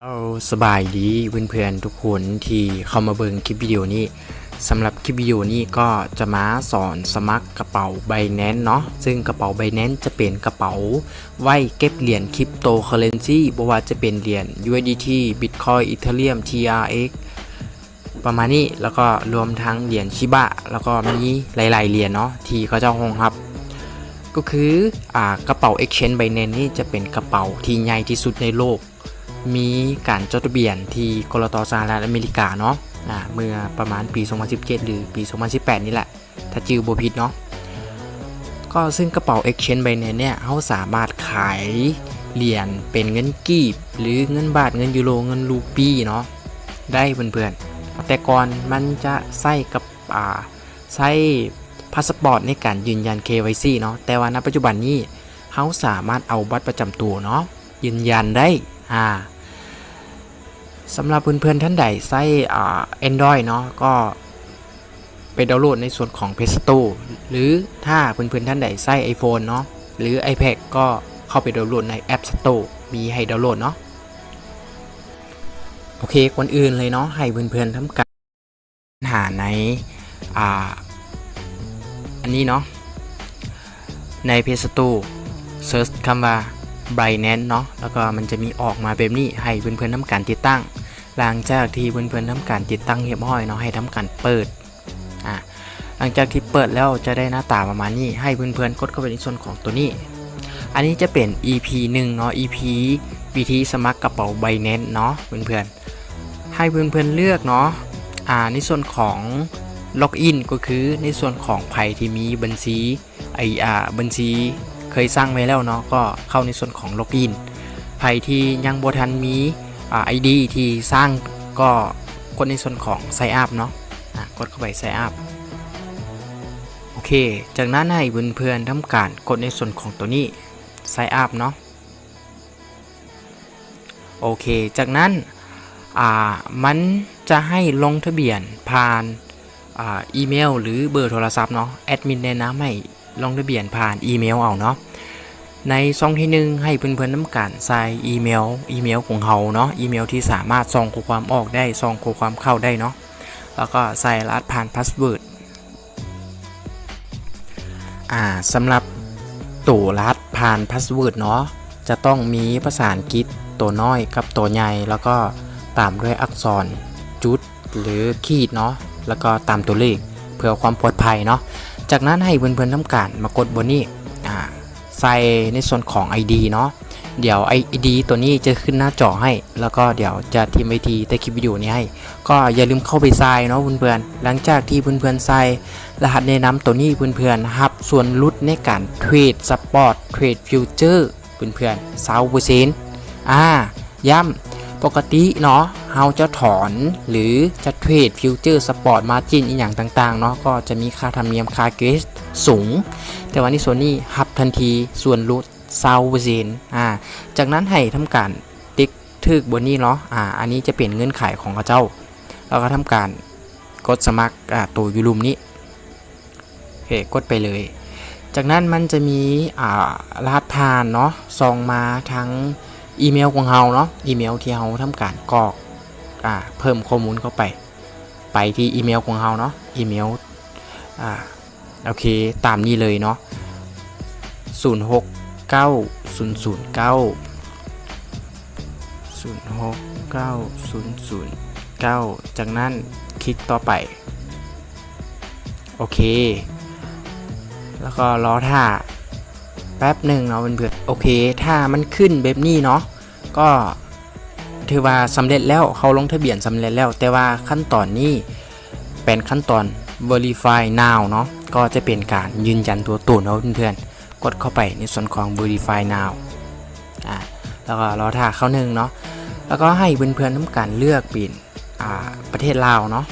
ເອົາ ສະບາຍດີເພື່ອນໆທຸກຄົນທີ່ເຂົ້າມາເບິ່ງຄລິບວິດີໂອນີ້. ສຳລັບຄລິບວິດີໂອນີ້ກໍຈະມາສອນສະໝັກກະເປົາ Binance ເນາະ, ຊຶ່ງກະເປົາ Binance ຈະເປັນກະເປົາໄວ້ເກັບຫຼຽນ Cryptocurrency ບໍ່ວ່າຈະເປັນຫຼຽນ USDT, Bitcoin, Ethereum, TRX ປະມານນີ້, ແລ້ວກໍລວມທັງຫຼຽນ Shiba ແລ້ວກໍມີຫຼາຍໆຫຼຽນເນາະ ທີ່ເຂົາເຈົ້າຮອງຮັບ. ກໍຄື ອາ ກະເປົາ Exchange Binance ນີ້ຈະເປັນກະເປົາທີ່ໃຫຍ່ທີ່ສຸດໃນໂລກ, ມີການຈົດທະບຽນທີ່ ກລຕ ສະຫະລັດອາເມລິກາເນາະ, ອາ ເມື່ອປະມານປີສອງພັນສິບເຈັດ ຫຼື ປີສອງພັນສິບແປດນີ້ແຫຼະ ຖ້າຈື່ບໍ່ຜິດເນາະ. ກໍຊຶ່ງກະເປົາ Exchange Binance ເນີ້ຍ ເຮົາສາມາດຂາຍຫຼຽນເປັນເງິນກີບ ຫຼື ເງິນບາດ, ເງິນຢູໂຣ, ເງິນຣູປີເນາະ ໄດ້ເພື່ອນໆ. ແຕ່ກ່ອນມັນຈະໃຊ້ກັບ ອາ ໃຊ້ພາສປອດໃນການຢືນຢັນ KYC ເນາະ, ແຕ່ວ່ານະປັດຈຸບັນນີ້ເຮົາສາມາດເອົາບັດປະຈຳຕົວເນາະ ຢືນຢັນໄດ້. ອາ ສຳລັບເພື່ອນໆທ່ານໃດໃຊ້ ອາ Android ເນາະ ກໍໄປດາວໂຫຼດໃນສ່ວນຂອງ Play Store ຫຼື ຖ້າເພື່ອນໆທ່ານໃດໃຊ້ iPhone ເນາະ ຫຼື iPad ກໍເຂົ້າໄປດາວໂຫຼດໃນ App Store ມີໃຫ້ດາວໂຫຼດເນາະ. ໂອເຄ ກ່ອນອື່ນເລີຍເນາະ ໃຫ້ເພື່ອນໆທຳການ ຫາໃນ ອາ ອັນນີ້ເນາະ ໃນ Play Store ເສີດຄຳວ່າ Binance ເນາະ, ແລ້ວກໍມັນຈະມີອອກມາແບບນີ້ ໃຫ້ເພື່ອນໆທຳການຕິດຕັ້ງ. ຫຼັງຈາກທີ່ເພື່ອນໆທຳການຕິດຕັ້ງຮຽບຮ້ອຍເນາະ ໃຫ້ທຳການເປີດ. ອາ ຫຼັງຈາກທີ່ເປີດແລ້ວຈະໄດ້ໜ້າຕາປະມານນີ້, ໃຫ້ເພື່ອນໆກົດເຂົ້າໄປໃນສ່ວນຂອງຕົວນີ້. ອັນນີ້ຈະເປັນ ອີພີ ໜຶ່ງເນາະ, ອີພີ ວິທີສະໝັກກະເປົາ Binance ເນາະເພື່ອນໆ. ໃຫ້ເພື່ອນໆເລືອກເນາະ ອາ ໃນສ່ວນຂອງ Login ກໍຄືໃນສ່ວນຂອງໃຜທີ່ມີບັນຊີ ໄອ ອາ ບັນຊີເຄີຍສ້າງໄວ້ແລ້ວເນາະ ກໍເຂົ້າໃນສ່ວນຂອງ Login. ໃຜທີ່ຍັງບໍ່ທັນມີ ອາ ID ທີ່ສ້າງ ກໍກົດໃນສ່ວນຂອງ Sign Up ເນາະ, ອາ ກົດເຂົ້າໄປ Sign Up. ໂອເຄ ຈາກນັ້ນໃຫ້ເພື່ອນໆທຳການກົດໃນສ່ວນຂອງຕົວນີ້ Sign Up ເນາະ. ໂອເຄ ຈາກນັ້ນ ອາ ມັນຈະໃຫ້ລົງທະບຽນຜ່ານ ອາ ອີເມວ ຫຼື ເບີໂທລະສັບເນາະ, ແອດມິນແນະນຳໃຫ້ລົງທະບຽນຜ່ານອີເມວເອົາເນາະ. ໃນຊ່ອງທີໜຶ່ງ ໃຫ້ເພື່ອນໆທຳການໃສ່ອີເມວ, ອີເມວຂອງເຮົາເນາະ, ອີເມວທີ່ສາມາດສົ່ງຂໍ້ຄວາມອອກໄດ້, ສົ່ງຂໍ້ຄວາມເຂົ້າໄດ້ເນາະ, ແລ້ວກໍໃສ່ລະຫັດຜ່ານ password. ອາ ສຳລັບໂຕລະຫັດຜ່ານ password ເນາະ ຈະຕ້ອງມີພາສາອັງກິດໂຕນ້ອຍກັບໂຕໃຫຍ່ ແລ້ວກໍຕາມດ້ວຍອັກສອນຈຸດ ຫຼື ຂີດເນາະ ແລ້ວກໍຕາມຕົວເລກ ເພື່ອຄວາມປອດໄພເນາະ. ຈາກນັ້ນໃຫ້ເພື່ອນໆທຳການມາກົດບ່ອນນີ້ ອາ ໃສ່ໃນສ່ວນຂອງ ID ເນາະ. ດຽວ ID ຕົວນີ້ຈະຂຶ້ນໜ້າຈໍໃຫ້ ແລ້ວກໍດຽວຈະຖິ້ມໄວ້ທີ່ໃຕ້ຄລິບວິດີໂອນີ້ໃຫ້. ກໍຢ່າລືມເຂົ້າໄປໃສ່ເນາະເພື່ອນໆ. ຫຼັງຈາກທີ່ເພື່ອນໆໃສ່ລະຫັດແນະນຳຕົວນີ້ ເພື່ອນໆຮັບສ່ວນຫຼຸດໃນການເທຣດສະປອດ ເທຣດຟິວເຈີ ເພື່ອນໆ ຊາວເປີເຊັນ. ອາ ຢ້ຳ ປົກກະຕິເນາະ ເຮົາຈະຖອນ ຫຼື ຈະເທຣດຟິວເຈີສະປອດ margin ອີ່ຫຍັງຕ່າງໆເນາະ ກໍຈະມີຄ່າທຳນຽມ ຄ່າ gas ສູງ, ແຕ່ວ່າໃນສ່ວນນີ້ຮັບທັນທີສ່ວນຫຼຸດ ຊາວເປີເຊັນ. ອາ ຈາກນັ້ນໃຫ້ທຳການຕິກຖືກບ່ອນນີ້ເນາະ. ອາ ອັນນີ້ຈະເປັນເງື່ອນໄຂຂອງເຂົາເຈົ້າ ແລ້ວກໍທຳການກົດສະໝັກ ອາ ໂຕຢູ່ລຸ່ມນີ້. ໂອເຄ ກົດໄປເລີຍ. ຈາກນັ້ນມັນຈະມີ ອາ ລະຫັດຜ່ານເນາະ ສົ່ງມາທາງອີເມວຂອງເຮົາເນາະ, ອີເມວທີ່ເຮົາທຳການກອກ ອາ ເພີ່ມຂໍ້ມູນເຂົ້າໄປ, ໄປທີ່ອີເມວຂອງເຮົາເນາະ, ອີເມວ ອາ ໂອເຄ ຕາມນີ້ເລີຍເນາະ ສູນຫົກເກົ້າ ສູນສູນເກົ້າ ສູນຫົກເກົ້າ ສູນສູນເກົ້າ. ຈາກນັ້ນຄລິກຕໍ່ໄປ. ໂອເຄ ແລ້ວກໍລໍຖ້າແປັບໜຶ່ງເນາະເພື່ອນໆ. ໂອເຄ ຖ້າມັນຂຶ້ນແບບນີ້ເນາະ ກໍຖືວ່າສຳເລັດແລ້ວ, ເຮົາລົງທະບຽນສຳເລັດແລ້ວ, ແຕ່ວ່າຂັ້ນຕອນນີ້ເປັນຂັ້ນຕອນ Verify Now ເນາະ, ກໍຈະເປັນການຢືນຢັນຕົວຕົນເນາະເພື່ອນໆ. ກົດເຂົ້າໄປໃນສ່ວນຂອງ Verify Now ອາ ແລ້ວກໍລໍຖ້າຄາວໜຶ່ງເນາະ, ແລ້ວກໍໃຫ້ເພື່ອນໆທຳການເລືອກເປັນ ອາ ປະເທດລາວເນາະ,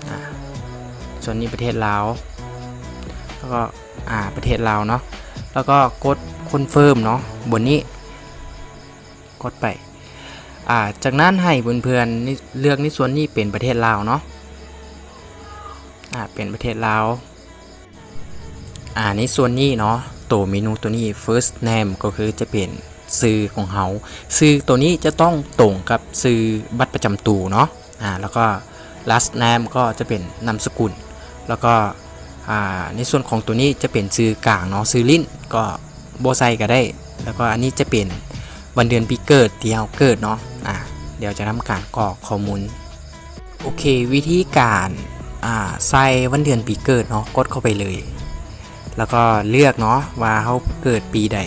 ອາ ສ່ວນນີ້ປະເທດລາວ ແລ້ວກໍ ອາ ປະເທດລາວເນາະ, ແລ້ວກໍກົດ Confirm ເນາະ ບົນນີ້ ກົດໄປ. ອາ ຈາກນັ້ນໃຫ້ເພື່ອນໆເລືອກໃນສ່ວນນີ້ເປັນປະເທດລາວເນາະ, ອາ ເປັນປະເທດລາວ. ອາ ໃນສ່ວນນີ້ເນາະ ໂຕເມນູຕົວນີ້ First Name ກໍຄືຈະເປັນ ຊື່ຂອງເຮົາ. ຊື່ໂຕນີ້ຈະຕ້ອງຕົງກັບຊື່ບັດປະຈຳໂຕເນາະ. ອາ ແລ້ວກໍ last name ກໍຈະເປັນນາມສະກຸນ. ແລ້ວກໍ ອາ ໃນສ່ວນຂອງໂຕນີ້ຈະເປັນຊື່ກາງເນາະ, ຊື່ຫຼິ້ນກໍບໍ່ໃສ່ກໍໄດ້. ແລ້ວກໍອັນນີ້ຈະເປັນວັນເດືອນປີເກີດທີ່ເຮົາເກີດເນາະ. ອາ ດຽວຈະທຳການກອກຂໍ້ມູນ. ໂອເຄ, ວິທີການ ອາ ໃສ່ວັນເດືອນປີເກີດເນາະ, ກົດເຂົ້າໄປເລີຍ ແລ້ວກໍເລືອກເນາະວ່າເຮົາເກີດປີໃດ.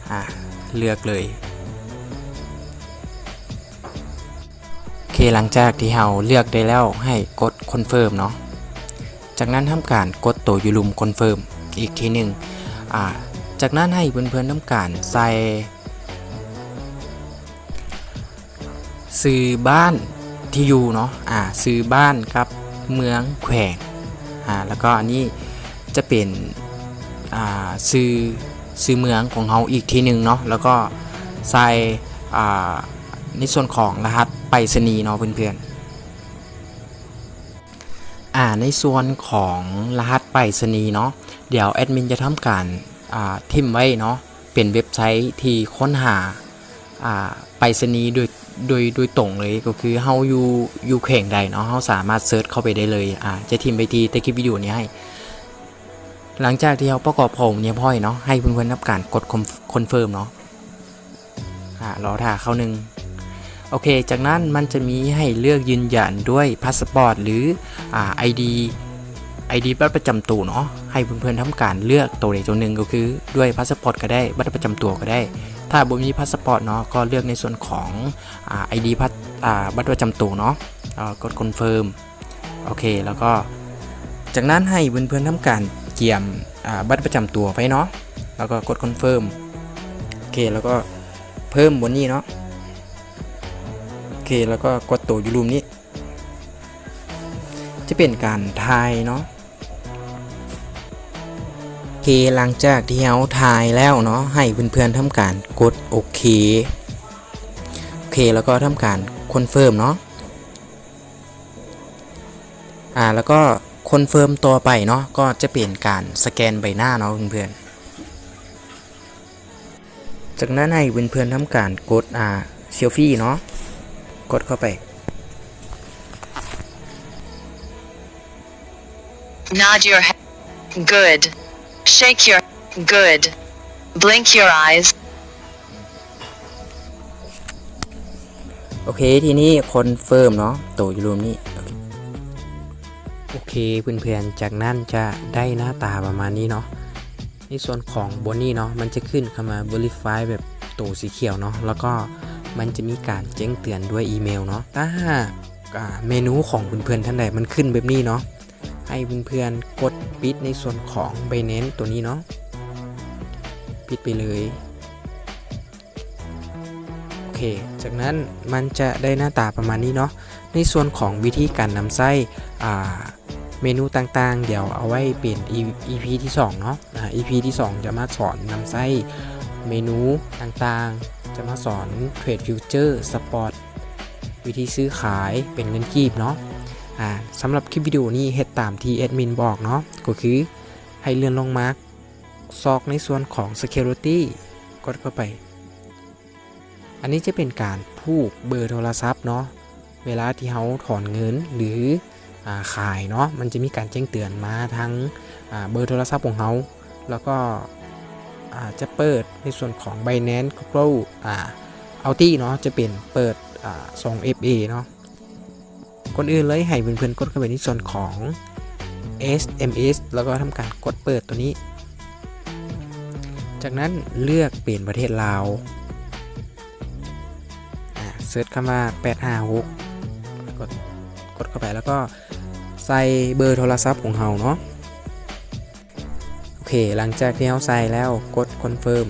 ອາ ເລືອກເລີຍ. ໂອເຄ, ຫຼັງຈາກທີ່ເຮົາເລືອກໄດ້ແລ້ວ ໃຫ້ກົດ confirm ເນາະ. ຈາກນັ້ນທຳການກົດໂຕຢູ່ລຸ່ມ confirm ອີກທີໜຶ່ງ. ອາ ຈາກນັ້ນໃຫ້ເພື່ອນໆທຳການໃສ່ຊື່ບ້ານ ທີ່ຢູ່ເນາະ. ອາ ຊື່ບ້ານກັບເມືອງ ແຂວງ. ອາ ແລ້ວກໍອັນນີ້ຈະເປັນ ອາ ຊື່ ຊື່ເມືອງຂອງເຮົາອີກທີໜຶ່ງເນາະ, ແລ້ວກໍໃສ່ ອາ ໃນສ່ວນຂອງລະຫັດໄປສະນີເນາະເພື່ອນໆ. ອາ ໃນສ່ວນຂອງລະຫັດໄປສະນີເນາະ, ດຽວແອດມິນຈະທຳການ ອາ ຖິ້ມໄວ້ເນາະ, ເປັນເວັບໄຊທີ່ຄົ້ນຫາ ອາ ໄປສະນີໂດຍ ໂດຍ ໂດຍຕົງເລີຍ, ກໍຄືເຮົາຢູ່ ຢູ່ແຂວງໃດເນາະ, ເຮົາສາມາດເສີດເຂົ້າໄປໄດ້ເລີຍ. ອາ ຈະຖິ້ມໄວ້ທີ່ໃຕ້ຄລິບວິດີໂອນີ້ໃຫ້. ຫຼັງຈາກທີ່ເຮົາປະກອບຂໍ້ມູນຮຽບຮ້ອຍເນາະ, ໃຫ້ເພື່ອນໆທຳການກົດ confirm ເນາະ. ອາ ລໍຖ້າຄາວໜຶ່ງ. ໂອເຄ, ຈາກນັ້ນມັນຈະມີໃຫ້ເລືອກຢືນຢັນດ້ວຍພາສປອດ ຫຼື ອາ ໄອດີ ໄອດີບັດປະຈຳໂຕເນາະ. ໃຫ້ເພື່ອນໆທຳການເລືອກໂຕໃດໂຕໜຶ່ງ, ກໍຄືດ້ວຍພາສປອດກໍໄດ້, ບັດປະຈຳຕົວກໍໄດ້. ຖ້າບໍ່ມີພາສປອດເນາະ, ກໍເລືອກໃນສ່ວນຂອງ ອາ ໄອດີ ພັດ ອາ ບັດປະຈຳໂຕເນາະ. ອາ ກົດ confirm. ໂອເຄ, ແລ້ວກໍຈາກນັ້ນໃຫ້ເພື່ອນໆທຳການກຽມ ອາ ບັດປະຈຳຕົວໄວ້ເນາະ, ແລ້ວກໍກົດ confirm. ໂອເຄ, ແລ້ວກໍເພີ່ມບ່ອນນີ້ເນາະ. ໂອເຄ, ແລ້ວກໍກົດໂຕຢູ່ລຸ່ມນີ້ ຈະເປັນການຖ່າຍເນາະ. ໂອເຄ, ຫຼັງຈາກທີ່ເຮົາຖ່າຍແລ້ວເນາະ, ໃຫ້ເພື່ອນໆທຳການກົດໂອເຄ. ໂອເຄ, ແລ້ວກໍທຳການ confirm ເນາະ. ອາ ແລ້ວກໍ confirm ຕໍ່ໄປເນາະ, ກໍຈະເປັນການສະແກນໃບໜ້າເນາະເພື່ອນໆ. ຈາກນັ້ນໃຫ້ເພື່ອນໆທຳການກົດ ອາ selfie ເນາະ, ກົດເຂົ້າໄປ. Nod your head. Good. Shake your. Good. Blink your eyes. ໂອເຄ, ທີນີ້ confirm ເນາະ, ໂຕຢູ່ລຸ່ມນີ້. ໂອເຄ ໂອເຄ ເພື່ອນໆ, ຈາກນັ້ນຈະໄດ້ໜ້າຕາປະມານນີ້ເນາະ. ໃນສ່ວນຂອງບ່ອນນີ້ເນາະ, ມັນຈະຂຶ້ນຄຳວ່າ verify ແບບໂຕສີຂຽວເນາະ, ແລ້ວກໍມັນຈະມີການແຈ້ງເຕືອນດ້ວຍອີເມວເນາະ. ຖ້າຫາກ ອາ ເມນູຂອງເພື່ອນໆທ່ານໃດມັນຂຶ້ນແບບນີ້ເນາະ, ໃຫ້ເພື່ອນໆກົດປິດໃນສ່ວນຂອງ Binance ຕົວນີ້ເນາະ, ປິດໄປເລີຍ. ໂອເຄ, ຈາກນັ້ນມັນຈະໄດ້ໜ້າຕາປະມານນີ້ເນາະ. ໃນສ່ວນຂອງວິທີການນຳໃຊ້ ອາ ເມນູຕ່າງໆ ດຽວເອົາໄວ້ເປັນ ອີ ອີພີ ທີສອງເນາະ. ອາ ອີພີ ທີສອງ ຈະມາສອນນຳໃຊ້ເມນູຕ່າງໆ, ຈະມາສອນເທຣດຟິວເຈີ, ສະປອດ, ວິທີຊື້ຂາຍເປັນເງິນກີບເນາະ. ອາ ສຳລັບຄລິບວິດີໂອນີ້ເຮັດຕາມທີ່ແອດມິນບອກເນາະ, ກໍຄືໃຫ້ເລື່ອນລົງມາ ຊອກໃນສ່ວນຂອງ Security ກົດເຂົ້າໄປ. ອັນນີ້ຈະເປັນການຜູກເບີໂທລະສັບເນາະ, ເວລາທີ່ເຮົາຖອນເງິນ ຫຼື ອາ ຂາຍເນາະ, ມັນຈະມີການແຈ້ງເຕືອນມາທາງ ອາ ເບີໂທລະສັບຂອງເຮົາ, ແລ້ວກໍ ອາ ຈະເປີດໃນສ່ວນຂອງ Binance Global ອາ Auth ເນາະ, ຈະເປັນເປີດ ອາ ສອງເອັຟເອ ເນາະ. ກ່ອນອື່ນເລີຍໃຫ້ເພື່ອນໆກົດເຂົ້າໄປໃນສ່ວນຂອງ ເອສເອັມເອສ ແລ້ວກໍທຳການກົດເປີດຕົວນີ້. ຈາກນັ້ນເລືອກເປັນປະເທດລາວ, ອາ ເສີດຄຳວ່າ ແປດຫ້າຫົກ ກົດ ກົດເຂົ້າໄປ ແລ້ວກໍໃສ່ເບີໂທລະສັບຂອງເຮົາເນາະ. ໂອເຄ, ຫຼັງຈາກທີ່ເຮົາໃສ່ແລ້ວ ກົດ Confirm.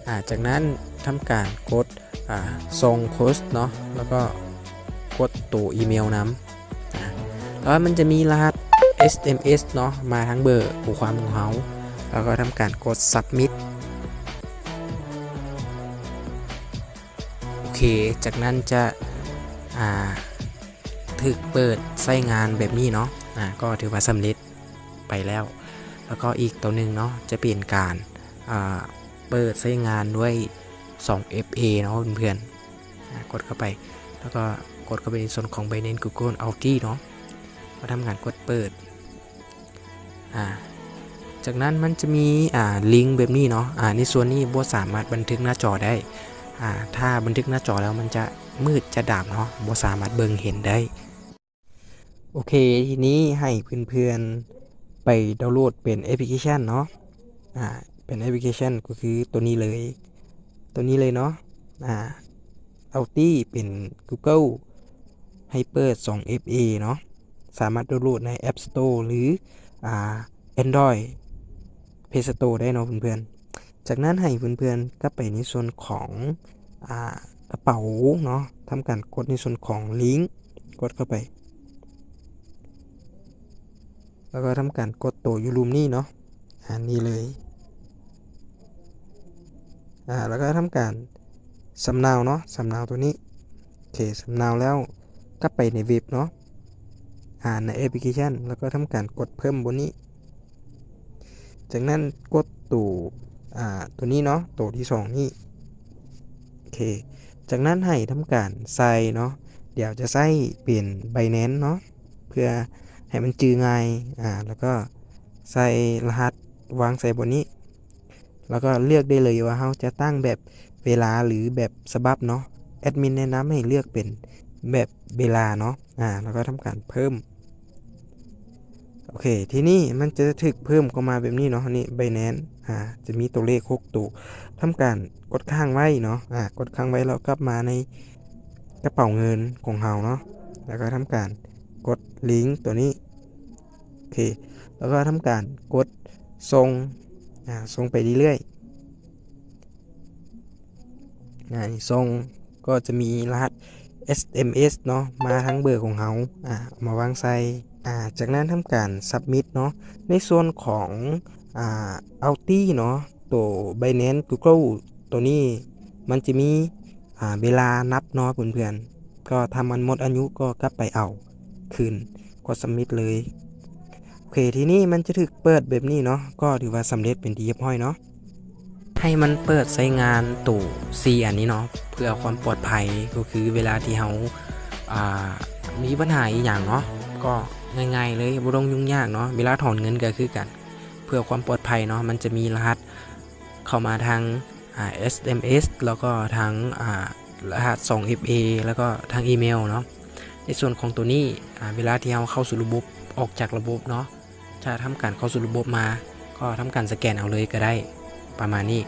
ອາ ຈາກນັ້ນທຳການກົດ ອາ ສົ່ງໂຄດເນາະ, ແລ້ວກໍກົດໂຕອີເມວນຳ. ອາ ແລ້ວມັນຈະມີລະຫັດ ເອສເອັມເອສ ເນາະ ມາທາງເບີຂໍ້ຄວາມຂອງເຮົາ, ແລ້ວກໍທຳການກົດ Submit. ໂອເຄ, ຈາກນັ້ນຈະ ອາ ຖືກເປີດໃຊ້ງານແບບນີ້ເນາະ, ອາ ກໍຖືວ່າສຳເລັດໄປແລ້ວ. ແລ້ວກໍອີກໂຕໜຶ່ງເນາະ ຈະເປັນການ ອ່າ ເປີດໃຊ້ງານດ້ວຍສອງເອັຟເອເນາະເພື່ອນໆ. ອ່າ ກົດເຂົ້າໄປ ແລ້ວກໍກົດເຂົ້າໄປໃນສ່ວນຂອງ Binance Google Auth ເນາະ ກໍທຳການກົດເປີດ. ອ່າ ຈາກນັ້ນມັນຈະມີ ອ່າ ລິງແບບນີ້ເນາະ. ອ່າ ໃນສ່ວນນີ້ບໍ່ສາມາດບັນທຶກໜ້າຈໍໄດ້. ອ່າ ຖ້າບັນທຶກໜ້າຈໍແລ້ວມັນຈະມືດຈະດຳເນາະ ບໍ່ສາມາດເບິ່ງເຫັນໄດ້. ໂອເຄ ທີນີ້ໃຫ້ເພື່ອນໆໄປດາວໂຫຼດເປັນແອັບພລິເຄຊັນເນາະ. ອ່າ ເປັນແອັບພລິເຄຊັນກໍຄືໂຕນີ້ເລີຍ ໂຕນີ້ເລີຍເນາະ. ອ່າ Auth ເປັນ Google ໃຫ້ເປີດສອງເອັຟເອເນາະ. ສາມາດດາວໂຫຼດໃນ App Store ຫຼື ອ່າ Android Play Store ໄດ້ເນາະເພື່ອນໆ. ຈາກນັ້ນໃຫ້ເພື່ອນໆກັບໄປໃນສ່ວນຂອງ ອ່າ ກະເປົາເນາະ ທຳການກົດໃນສ່ວນຂອງລິງ ກົດເຂົ້າໄປ ແລ້ວກໍທຳການກົດໂຕຢູ່ລຸ່ມນີ້ເນາະ ອັນນີ້ເລີຍ. ອ່າ ແລ້ວກໍທຳການສຳເນົາເນາະ ສຳເນົາໂຕນີ້. ໂອເຄ ສຳເນົາແລ້ວກັບໄປໃນເວັບເນາະ ອ່າ ໃນແອັບພລິເຄຊັນ ແລ້ວກໍທຳການກົດເພີ່ມບົນນີ້. ຈາກນັ້ນກົດໂຕ ອ່າ ໂຕນີ້ເນາະ ໂຕທີສອງນີ້. ໂອເຄ ຈາກນັ້ນໃຫ້ທຳການໃສ່ເນາະ ດຽວຈະໃຊ້ເປັນ Binance ເນາະ ເພື່ອໃຫ້ມັນຈື່ງ່າຍ. ອ່າ ແລ້ວກໍໃສ່ລະຫັດວາງໃສ່ບ່ອນນີ້ ແລ້ວກໍເລືອກໄດ້ເລີຍວ່າເຮົາຈະຕັ້ງແບບເວລາ ຫຼື ແບບສະບັບເນາະ. ແອັດມິນແນະນຳໃຫ້ເລືອກເປັນແບບເວລາເນາະ. ອ່າ ແລ້ວກໍທຳການເພີ່ມ. ໂອເຄ ທີນີ້ມັນຈະຖືກເພີ່ມເຂົ້າມາແບບນີ້ເນາະ ນີ້ Binance ອ່າ ຈະມີຕົວເລກຫົກໂຕ. ທຳການກົດຄ້າງໄວ້ເນາະ ອ່າ ກົດຄ້າງໄວ້ ແລ້ວກັບມາໃນກະເປົາເງິນຂອງເຮົາເນາະ ແລ້ວກໍທຳການກົດລິງໂຕນີ້. ໂອເຄ ແລ້ວກໍທຳການກົດສົ່ງ ອ່າ ສົ່ງໄປເລື້ອຍໆ. ອ່າ ສົ່ງກໍຈະມີລະຫັດ ເອສເອັມເອສ ເນາະ ມາທາງເບີຂອງເຮົາ ອ່າ ເອົາມາວາງໃສ່. ອ່າ ຈາກນັ້ນທຳການ Submit ເນາະ. ໃນສ່ວນຂອງ ອ່າ Auth ເນາະ ໂຕ Binance Google ໂຕນີ້ ມັນຈະມີ ອ່າ ເວລານັບເນາະເພື່ອນໆ ກໍຖ້າມັນໝົດອາຍຸກໍກັບໄປເອົາຄືນ ກົດ Submit ເລີຍ. ໂອເຄ ທີນີ້ມັນຈະຖືກເປີດແບບນີ້ເນາະ ກໍຖືວ່າສຳເລັດເປັນທີ່ຮຽບຮ້ອຍເນາະ. ໃຫ້ມັນເປີດໃຊ້ງານໂຕສີ່ອັນນີ້ເນາະ ເພື່ອຄວາມປອດໄພ ກໍຄືເວລາທີ່ເຮົາ ອ່າ ມີບັນຫາອີ່ຫຍັງເນາະ ກໍງ່າຍໆເລີຍ ບໍ່ຕ້ອງຫຍຸ້ງຍາກເນາະ. ເວລາຖອນເງິນກໍຄືກັນ ເພື່ອຄວາມປອດໄພເນາະ ມັນຈະມີລະຫັດເຂົ້າມາທາງ ອ່າ ເອສເອັມເອສ ແລ້ວກໍທາງ ອ່າ ລະຫັດສອງເອັຟເອ ແລ້ວກໍທາງອີເມວເນາະ. ໃນສ່ວນຂອງໂຕນີ້ ອ່າ ເວລາທີ່ເຮົາເຂົ້າສູ່ລະບົບ ອອກຈາກລະບົບເນາະ ຈະທຳການເຂົ້າສູ່ລະບົບມາ ກໍທຳການສະແກນເອົາເລີຍກໍໄດ້ ປະມານນີ້.